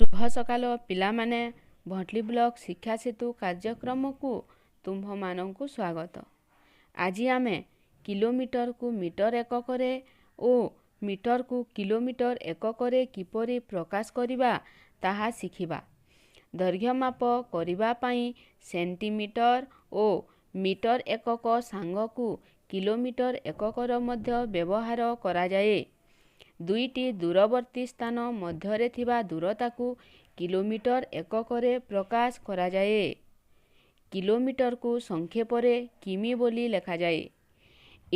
ଶୁଭ ସକାଳ ପିଲାମାନେ। ଭଟଲି ବ୍ଲକ ଶିକ୍ଷା ସେତୁ କାର୍ଯ୍ୟକ୍ରମକୁ ତୁମ୍ଭମାନଙ୍କୁ ସ୍ୱାଗତ। ଆଜି ଆମେ କିଲୋମିଟରକୁ ମିଟର ଏକକରେ ଓ ମିଟରକୁ କିଲୋମିଟର ଏକକରେ କିପରି ପ୍ରକାଶ କରିବା ତାହା ଶିଖିବା। ଦୈର୍ଘ୍ୟ ମାପ କରିବା ପାଇଁ ସେଣ୍ଟିମିଟର ଓ ମିଟର ଏକକ ସାଙ୍ଗକୁ କିଲୋମିଟର ଏକକର ମଧ୍ୟ ବ୍ୟବହାର କରାଯାଏ। ଦୁଇଟି ଦୂରବର୍ତ୍ତୀ ସ୍ଥାନ ମଧ୍ୟରେ ଥିବା ଦୂରତାକୁ କିଲୋମିଟର ଏକକରେ ପ୍ରକାଶ କରାଯାଏ। କିଲୋମିଟରକୁ ସଂକ୍ଷେପରେ କିମି ବୋଲି ଲେଖାଯାଏ।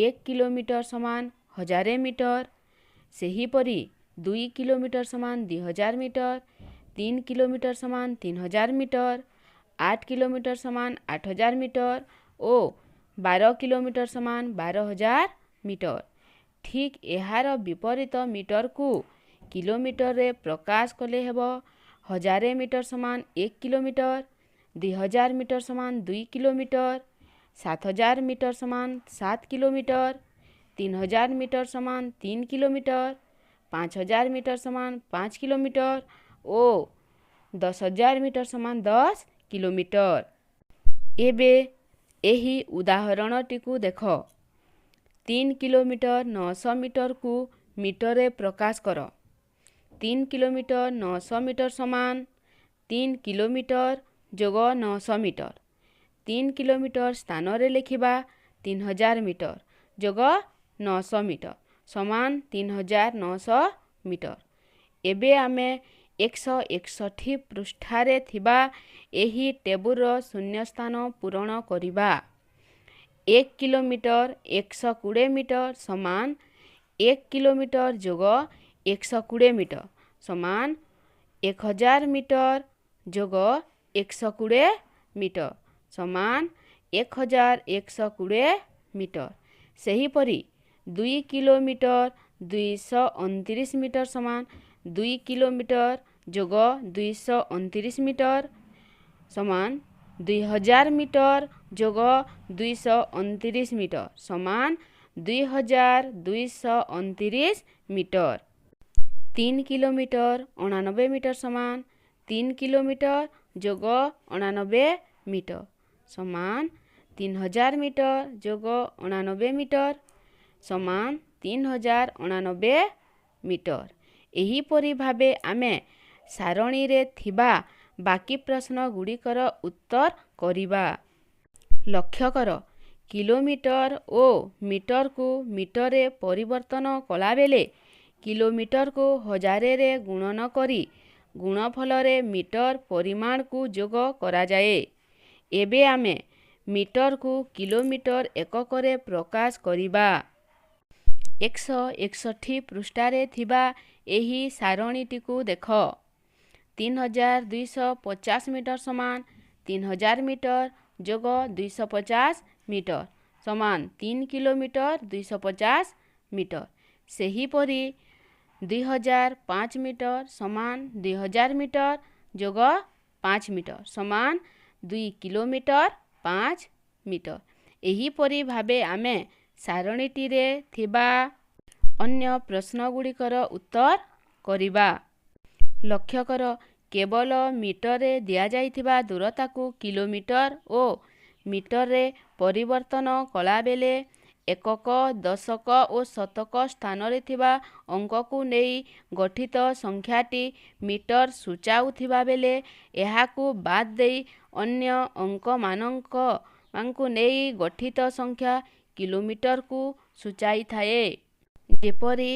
1 କିଲୋମିଟର ସମାନ 1000 ମିଟର। ସେହିପରି 2 କିଲୋମିଟର ସମାନ 2000 ମିଟର, 3 କିଲୋମିଟର ସମାନ 3000 ମିଟର, 8 କିଲୋମିଟର ସମାନ 8000 ମିଟର ଓ 12 କିଲୋମିଟର ସମାନ 12,000 ମିଟର। ଠିକ୍ ଏହାର ବିପରୀତ ମିଟରକୁ କିଲୋମିଟରରେ ପ୍ରକାଶ କଲେ ହେବ 1000 ମିଟର ସମାନ 1 କିଲୋମିଟର, 2000 ମିଟର ସମାନ 2 କିଲୋମିଟର, 7000 ମିଟର ସମାନ 7 କିଲୋମିଟର, 3000 ମିଟର ସମାନ 3 କିଲୋମିଟର, 5000 ମିଟର ସମାନ 5 କିଲୋମିଟର ଓ 10,000 ମିଟର ସମାନ 10 କିଲୋମିଟର। ଏବେ ଏହି ଉଦାହରଣଟିକୁ ଦେଖ। 3 କିଲୋମିଟର 900 ମିଟରକୁ ମିଟରରେ ପ୍ରକାଶ କର। 3 କିଲୋମିଟର 900 ମିଟର ସମାନ 3 କିଲୋମିଟର ଯୋଗ 900 ମିଟର। 3 କିଲୋମିଟର ସ୍ଥାନରେ ଲେଖିବା 3000 ମିଟର ଯୋଗ 900 ମିଟର ସମାନ 3900 ମିଟର। ଏବେ ଆମେ 161 ପୃଷ୍ଠାରେ ଥିବା ଏହି ଟେବୁଲର ଶୂନ୍ୟସ୍ଥାନ ପୂରଣ କରିବା। 1 କିଲୋମିଟର 120 ମିଟର ସମାନ 1 କିଲୋମିଟର ଯୋଗ 120 ମିଟର ସମାନ 1000 ମିଟର ଯୋଗ 120 ମିଟର ସମାନ 1120 ମିଟର। ସେହିପରି 2 କିଲୋମିଟର 229 ମିଟର ସମାନ 2 କିଲୋମିଟର ଯୋଗ 229 ମିଟର ସମାନ 2000 ମିଟର ଯୋଗ 229 ମିଟର ସମାନ 2229 ମିଟର। 3 କିଲୋମିଟର 89 ମିଟର ସମାନ 3 କିଲୋମିଟର ଯୋଗ 89 ମିଟର ସମାନ 3000 ମିଟର ଯୋଗ 89 ମିଟର ସମାନ 3089 ମିଟର। ଏହିପରି ଭାବେ ଆମେ ସାରଣୀରେ ଥିବା ବାକି ପ୍ରଶ୍ନଗୁଡ଼ିକର ଉତ୍ତର କରିବା। ଲକ୍ଷ୍ୟ କର, କିଲୋମିଟର ଓ ମିଟରକୁ ମିଟରରେ ପରିବର୍ତ୍ତନ କଲାବେଳେ କିଲୋମିଟରକୁ 1000ରେ ଗୁଣନ କରି ଗୁଣଫଳରେ ମିଟର ପରିମାଣକୁ ଯୋଗ କରାଯାଏ। ଏବେ ଆମେ ମିଟରକୁ କିଲୋମିଟର ଏକକରେ ପ୍ରକାଶ କରିବା। 161 ପୃଷ୍ଠାରେ ଥିବା ଏହି ସାରଣୀଟିକୁ ଦେଖ। 3250 ମିଟର ସମାନ 3000 ମିଟର ଯୋଗ 250 ମିଟର ସମାନ 3 କିଲୋମିଟର 250 ମିଟର। ସେହିପରି 2005 ମିଟର ସମାନ 2000 ମିଟର ଯୋଗ 5 ମିଟର ସମାନ 2 କିଲୋମିଟର 5 ମିଟର। ଏହିପରି ଭାବେ ଆମେ ସାରଣୀଟିରେ ଥିବା ଅନ୍ୟ ପ୍ରଶ୍ନଗୁଡ଼ିକର ଉତ୍ତର କରିବା। ଲକ୍ଷ୍ୟ କର, କେବଳ ମିଟରରେ ଦିଆଯାଇଥିବା ଦୂରତାକୁ କିଲୋମିଟର ଓ ମିଟରରେ ପରିବର୍ତ୍ତନ କଲାବେଳେ ଏକକ, ଦଶକ ଓ ଶତକ ସ୍ଥାନରେ ଥିବା ଅଙ୍କକୁ ନେଇ ଗଠିତ ସଂଖ୍ୟାଟି ମିଟର ସୂଚାଉଥିବା ବେଳେ ଏହାକୁ ବାଦ୍ ଦେଇ ଅନ୍ୟ ଅଙ୍କମାନଙ୍କୁ ନେଇ ଗଠିତ ସଂଖ୍ୟା କିଲୋମିଟରକୁ ସୂଚାଇଥାଏ। ଯେପରି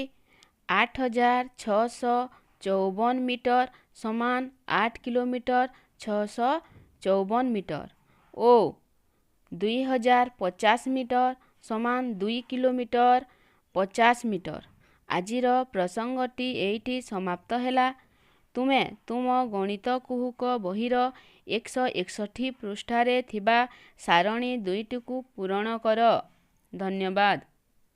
8654 ମିଟର ସମାନ 8 କିଲୋମିଟର 654 ମିଟର ଓ 2050 ମିଟର ସମାନ 2 କିଲୋମିଟର 50 ମିଟର। ଆଜିର ପ୍ରସଙ୍ଗଟି ଏଇଠି ସମାପ୍ତ ହେଲା। ତୁମେ ତୁମ ଗଣିତ କୁହୁକ ବହିର 161 ପୃଷ୍ଠାରେ ଥିବା ସାରଣୀ ଦୁଇଟିକୁ ପୂରଣ କର। ଧନ୍ୟବାଦ।